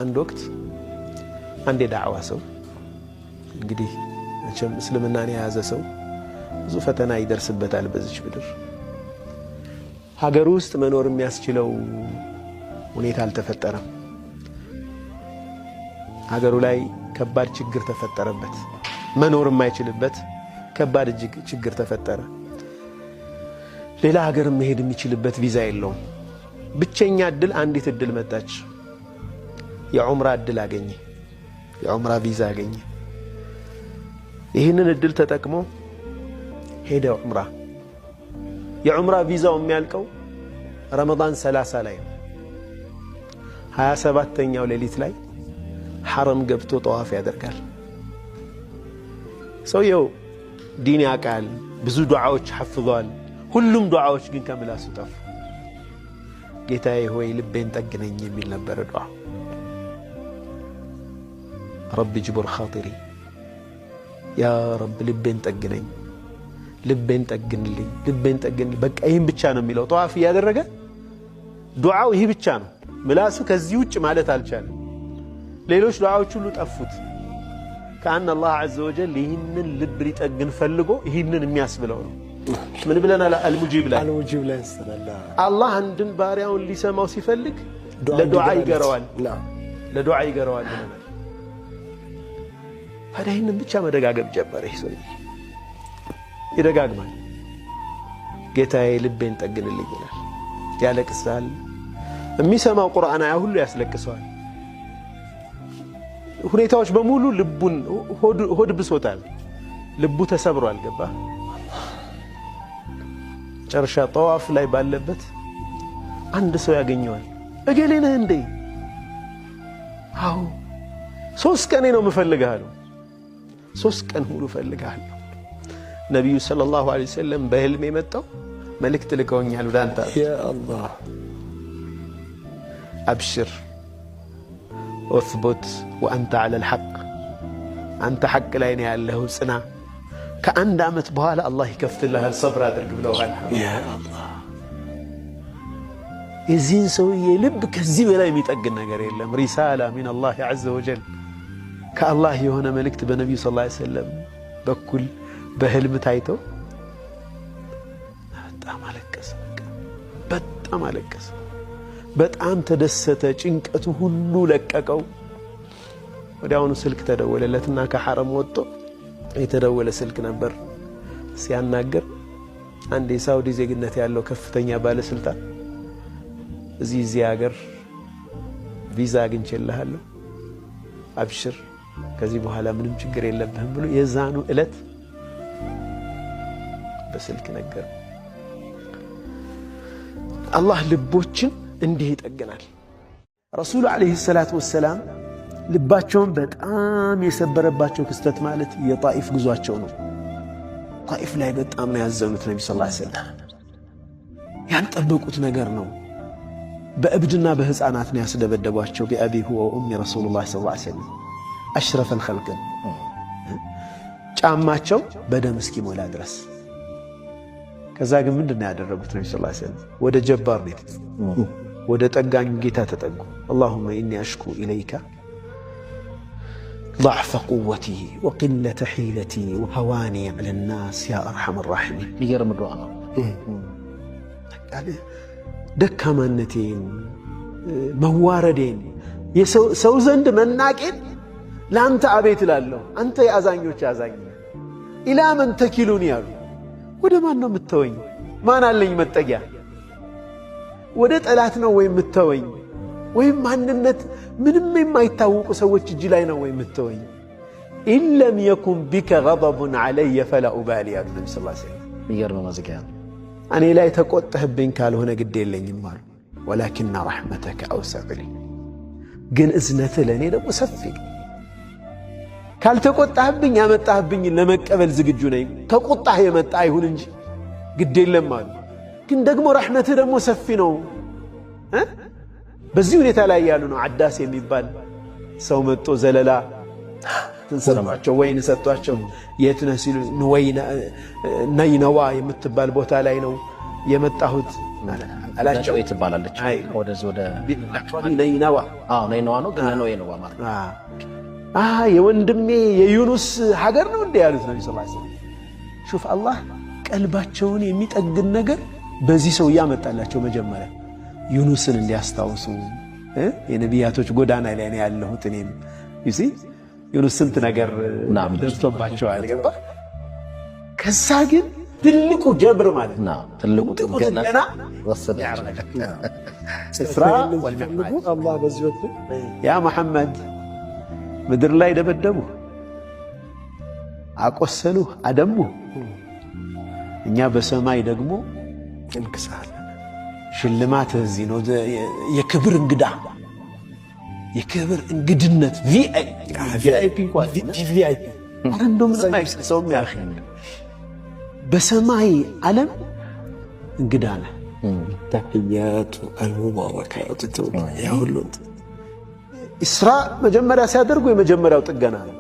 አንድ ወቅት አንድ የዳዕዋ ሰው፣ እንግዲህ መቼም እስልምናን የያዘ ሰው ብዙ ፈተና ይደርስበታል በዚች ምድር። ሀገር ውስጥ መኖር የሚያስችለው ሁኔታ አልተፈጠረም። ሀገሩ ላይ ከባድ ችግር ተፈጠረበት። መኖር የማይችልበት ከባድ እጅግ ችግር ተፈጠረ። ሌላ ሀገር መሄድ የሚችልበት ቪዛ የለውም። ብቸኛ እድል፣ አንዲት እድል መጣች። የዑምራ እድል አገኘ። የዑምራ ቪዛ አገኘ። ይህንን እድል ተጠቅሞ ሄደ ዑምራ። የዑምራ ቪዛው የሚያልቀው ረመዳን 30 ላይ ነው። 27ኛው ሌሊት ላይ ሐረም ገብቶ ጠዋፍ ያደርጋል። ሰውየው ዲን ያውቃል፣ ብዙ ዱዓዎች ሐፍዟል። ሁሉም ዱዓዎች ግን ከምላሱ ጠፉ። ጌታዬ ሆይ ልቤን ጠግነኝ የሚል ነበረ ዱዓ። رب اجبر خاطري፣ يا رب ልቤን ጠግነኝ፣ ልቤን ጠግንልኝ፣ ልቤን ጠግንልኝ። በቃ ይህን ብቻ ነው የሚለው። ጠዋፍ እያደረገ ዱዓው ይህ ብቻ ነው። ምላሱ ከዚህ ውጭ ማለት አልቻለም። ሌሎች ዱዓዎች ሁሉ ጠፉት። كأن الله عز وجل ይህንን ልብ ሊጠግን ፈልጎ ይህንን የሚያስብለው ነው። ምን ብለናል? አልሙጂብ ላይ። አልሙጂብ ላይ አንስተናል። አላህ አንድን ባሪያውን ሊሰማው ሲፈልግ ለዱዓ ይገረዋል፣ ለዱዓ ይገረዋል ብለናል። ታዲያ ይህንን ብቻ መደጋገም ጀመረ። ይህ ሰውዬ ይደጋግማል። ጌታዬ ልቤን ጠግንልኝ ይላል፣ ያለቅሳል። የሚሰማው ቁርአን አያ ሁሉ ያስለቅሰዋል። ሁኔታዎች በሙሉ ልቡን ሆድ ብሶታል። ልቡ ተሰብሯል። ገባ መጨረሻ ጠዋፍ ላይ ባለበት አንድ ሰው ያገኘዋል። እገሌ ነህ እንዴ? አዎ፣ 3 ቀኔ ነው የምፈልግህ አለው። 3 ቀን ሙሉ እፈልግሃለሁ። ነቢዩ صلى الله عليه وسلم በህልም የመጣው መልእክት ልከውኛል ወደ አንተ። يا الله። أبشر اثبت وأنت على الحق፣ አንተ ሐቅ ላይ ነው ያለኸው፣ ጽና። ከአንድ ዓመት በኋላ አላህ ይከፍትልሃል፣ ሰብር አድርግ ብለውሃል። يا الله። የዚህን ሰውዬ ልብ ከዚህ በላይ የሚጠግን ነገር የለም። رسالة من الله عز وجل፣ ከአላህ የሆነ መልእክት በነቢዩ صلى الله عليه وسلم በኩል በህልም ታይተው በጣም አለቀሰ። በጣም አለቀሰ። በጣም ተደሰተ። ጭንቀቱ ሁሉ ለቀቀው። ወዲያውኑ ስልክ ተደወለለትና ከሐረም ወጥቶ የተደወለ ስልክ ነበር። ሲያናግር አንድ የሳውዲ ዜግነት ያለው ከፍተኛ ባለስልጣን እዚህ ሀገር ቪዛ አግኝቼልሃለሁ፣ أبشر፣ ከዚህ በኋላ ምንም ችግር የለብህም ብሎ የዛኑ ዕለት በስልክ ነገር። አላህ ልቦችን እንዲህ ይጠግናል። ረሱሉ عليه الصلاة والسلام ልባቸውን በጣም የሰበረባቸው ክስተት ማለት የጣኢፍ ጉዟቸው ነው። ጣኢፍ ላይ በጣም ነው ያዘኑት። ነቢ صلى الله عليه وسلم ያልጠበቁት ነገር ነው። በእብድና በሕፃናት ነው ያስደበደቧቸው። بأبي هو وأمي رسول الله صلى الله عليه وسلم أشرف الخلق ጫማቸው በደም እስኪሞላ ድረስ። ከዛ ግን ምንድን ነው ያደረጉት? ነቢ صلى الله عليه وسلم ወደ ጀባር ነው፣ ወደ ጠጋኙ ጌታ ተጠጉ። اللهم إني أشكو إليك ضعف قوتي وقلة حيلتي وهواني على الناس يا أرحم الراحمين። የሚገርም ዱዓ ነው። ደካማነቴን፣ መዋረዴን፣ ሰው ዘንድ መናቄን ለአንተ አቤት እላለሁ። አንተ የአዛኞች አዛኝ፣ إلى من تكلني አሉ። ወደ ማን ነው የምተወኝ? ማን አለኝ መጠጊያ? ወደ ጠላት ነው ወይ የምተወኝ? ወይም ማንነት ምንም የማይታወቁ ሰዎች እጅ ላይ ነው ወይ የምተወኝ? إن لم يكن بك غضب علي فلا أبالي አሉ ነቢ صلى الله عليه وسلم። የሚገርም መዝጊያ ነው። እኔ ላይ ተቆጥተህብኝ ካልሆነ ግድ የለኝም አሉ። ولكن رحمتك أوسع لي፣ ግን እዝነትህ ለእኔ ደግሞ ሰፊ ነው። ካልተቆጣህብኝ ያመጣህብኝን ለመቀበል ዝግጁ ነኝ። ከቁጣህ የመጣ አይሁን እንጂ ግድ የለም አሉ። ግን ደግሞ ረሕመትህ ደግሞ ሰፊ ነው። በዚህ ሁኔታ ላይ ያሉ ነው አዳስ የሚባል ሰው መጥቶ ዘለላ ሰጧቸው፣ ወይን ሰጧቸው። የት ነህ ሲሉ ነይነዋ የምትባል ቦታ ላይ ነው የመጣሁት። አላቸው። ነነዌ ትባላለች። አይ ወደዚህ ወደ ነይነዋ። አዎ፣ ነይነዋ ነው፣ ግን ነነዌ ነው ማለት ነው። የወንድሜ የዩኑስ ሀገር ነው እንዴ ያሉት ነቢ ስ ሰለም። شوف፣ አላህ ቀልባቸውን የሚጠግን ነገር በዚህ ሰው እያመጣላቸው መጀመሪያ ዩኑስን እንዲያስታውሱ፣ የነቢያቶች ጎዳና ላይ ነው ያለሁት እኔም፣ you see፣ ዩኑስ ስንት ነገር ደርሶባቸዋል። ገባ? ከዛ ግን ትልቁ ጀብር ማለት ነው። ትልቁ ትልቁ ጥገና ጥገና ወሰዳቸው። ኢስራ ወልሚዕራጅ። አላህ በዚህ ወቅት ያ መሐመድ፣ ምድር ላይ ደበደቡ፣ አቆሰሉ፣ አደሙ። እኛ በሰማይ ደግሞ እንክሳለን። ሽልማት እዚህ ነው። የክብር እንግዳ፣ የክብር እንግድነት፣ VIP እንኳን VVIP። ኧረ እንደው ምንም አይሰውም። ያ በሰማይ ዓለም እንግዳ ነህ። تحيات المباركات ያ ሁሉ ኢስራ መጀመሪያ ሲያደርጉ የመጀመሪያው ጥገና ነው።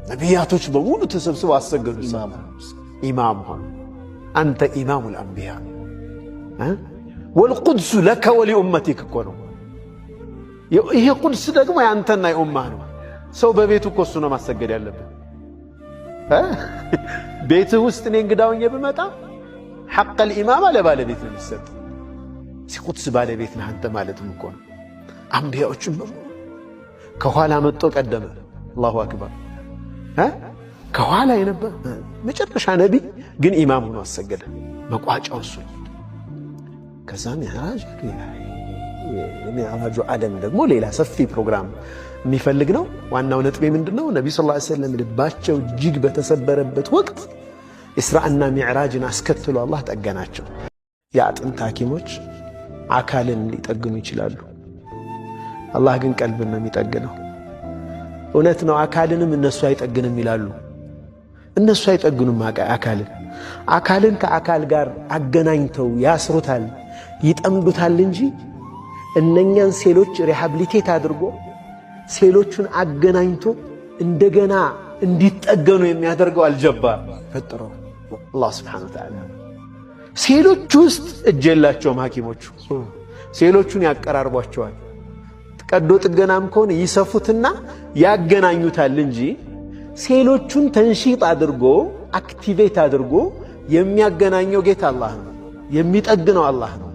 ነቢያቶች በሙሉ ተሰብስበው አሰገዱ። ኢማም ሆኑ። አንተ إمام الأنبياء والقدس لك ولأمتك እኮ ነው። ይሄ ቁድስ ደግሞ የአንተና የኡማህ ነው። ሰው በቤቱ እኮ እሱ ነው ማሰገድ ያለብን። ቤትህ ውስጥ እኔ እንግዳ ሆኜ ብመጣ حق الإمامة ለባለቤት ነው የሚሰጥ። ቁድስ ባለቤት ነህ አንተ ማለትም እኮ ነው። አንቢያዎችን በሙሉ ከኋላ መጥቶ ቀደመ። الله أكبر። ከኋላ የነበረ መጨረሻ ነቢ ግን ኢማም ሆኖ አሰገደ። መቋጫው እሱ። ከዛ ሚዕራጅ፣ የሚዕራጁ ዓለም ደግሞ ሌላ ሰፊ ፕሮግራም የሚፈልግ ነው። ዋናው ነጥቤ ምንድን ነው? ነቢዩ ስ ሰለም ልባቸው እጅግ በተሰበረበት ወቅት ኢስራእና ሚዕራጅን አስከትሎ አላህ ጠገናቸው። የአጥንት ሐኪሞች አካልን ሊጠግኑ ይችላሉ። አላህ ግን ቀልብን ነው የሚጠግነው። እውነት ነው። አካልንም እነሱ አይጠግንም ይላሉ። እነሱ አይጠግኑም አካልን። አካልን ከአካል ጋር አገናኝተው ያስሩታል፣ ይጠምዱታል እንጂ እነኛን ሴሎች rehabilitate አድርጎ ሴሎቹን አገናኝቶ እንደገና እንዲጠገኑ የሚያደርገው الجبار ፈጥረው አላህ سبحانه وتعالى። ሴሎች ውስጥ እጅ የላቸውም ሐኪሞቹ። ሴሎቹን ያቀራርቧቸዋል። ቀዶ ጥገናም ከሆነ ይሰፉትና ያገናኙታል እንጂ ሴሎቹን تنشيط አድርጎ፣ activate አድርጎ የሚያገናኘው ጌታ አላህ ነው። የሚጠግነው አላህ ነው።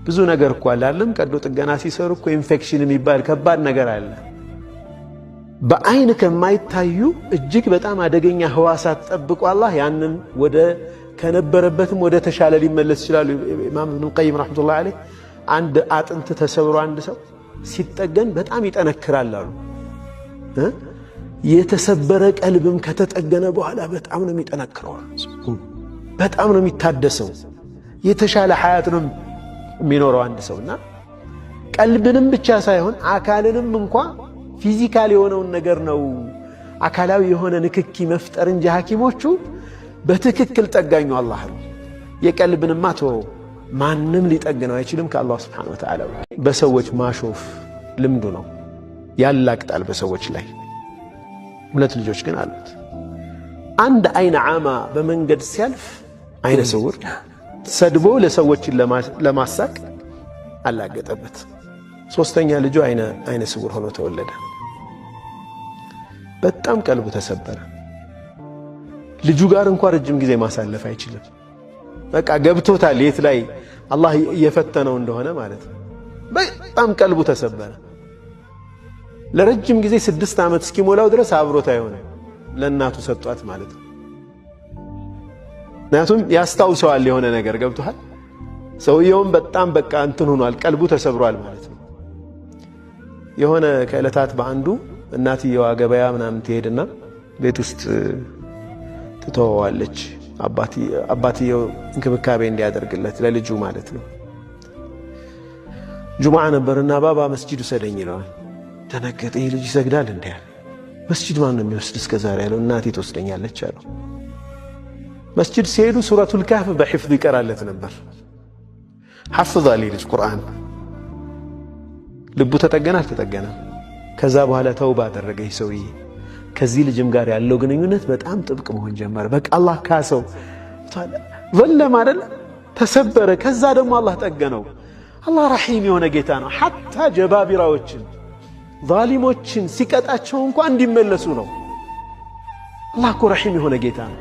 ብዙ ነገር እኮ አለ አይደለም? ቀዶ ጥገና ሲሰሩ እኮ ኢንፌክሽን የሚባል ከባድ ነገር አለ። በአይን ከማይታዩ እጅግ በጣም አደገኛ ህዋሳት ጠብቆ አላህ ያንን ወደ ከነበረበትም ወደ ተሻለ ሊመለስ ይችላሉ። ኢማም ኢብኑል ቀይም رحمة الله عليه አንድ አጥንት ተሰብሮ አንድ ሰው ሲጠገን በጣም ይጠነክራል አሉ። የተሰበረ ቀልብም ከተጠገነ በኋላ በጣም ነው የሚጠነክረው፣ በጣም ነው የሚታደሰው። የተሻለ ሐያት ነው የሚኖረው አንድ ሰው። እና ቀልብንም ብቻ ሳይሆን አካልንም እንኳ physical የሆነውን ነገር ነው፣ አካላዊ የሆነ ንክኪ መፍጠር እንጂ ሐኪሞቹ፣ በትክክል ጠጋኙ አላህ ነው። የቀልብንማ ተወው፣ ማንም ሊጠግነው አይችልም ከአላህ سبحانه وتعالى። በሰዎች ማሾፍ ልምዱ ነው፣ ያላግጣል በሰዎች ላይ። ሁለት ልጆች ግን አሉት። አንድ አይነ ዓማ በመንገድ ሲያልፍ፣ አይነ ስውር ሰድቦ ለሰዎችን ለማሳቅ አላገጠበት። ሶስተኛ ልጁ አይነ ስውር ሆኖ ተወለደ። በጣም ቀልቡ ተሰበረ። ልጁ ጋር እንኳ ረጅም ጊዜ ማሳለፍ አይችልም። በቃ ገብቶታል የት ላይ አላህ እየፈተነው እንደሆነ ማለት ነው። በጣም ቀልቡ ተሰበረ። ለረጅም ጊዜ 6 ዓመት እስኪሞላው ድረስ አብሮት አይሆንም። ለእናቱ ሰጧት ማለት ነው። ምክንያቱም ያስታውሰዋል፣ የሆነ ነገር ገብቶሃል። ሰውየውም በጣም በቃ እንትን ሆኗል፣ ቀልቡ ተሰብሯል ማለት ነው። የሆነ ከዕለታት በአንዱ እናትየዋ ገበያ ምናምን ትሄድና ቤት ውስጥ ትተወዋለች። አባትየው እንክብካቤ እንዲያደርግለት ለልጁ ማለት ነው። ጁምዓ ነበርና ባባ መስጂድ ውሰደኝ ይለዋል። ደነገጠ። ይህ ልጅ ይሰግዳል እንዲ ያለ፣ መስጂድ ማን ነው የሚወስድ እስከ ዛሬ ያለው። እናቴ ትወስደኛለች አለው። መስጂድ ሲሄዱ ሱረቱል ካህፍ በሒፍዝ ይቀራለት ነበር። ሐፍዟል ልጅ ቁርአን። ልቡ ተጠገነ አልተጠገነም? ከዛ በኋላ ተውባ አደረገ ይህ ሰውዬ። ከዚህ ልጅም ጋር ያለው ግንኙነት በጣም ጥብቅ መሆን ጀመረ። በቃ አላህ ካሰው። ظلم አይደለ? ተሰበረ። ከዛ ደግሞ አላህ ጠገነው። አላህ ረሒም የሆነ ጌታ ነው። ሐታ ጀባቢራዎችን ዛሊሞችን ሲቀጣቸው እንኳ እንዲመለሱ ነው። አላህ እኮ ረሒም የሆነ ጌታ ነው።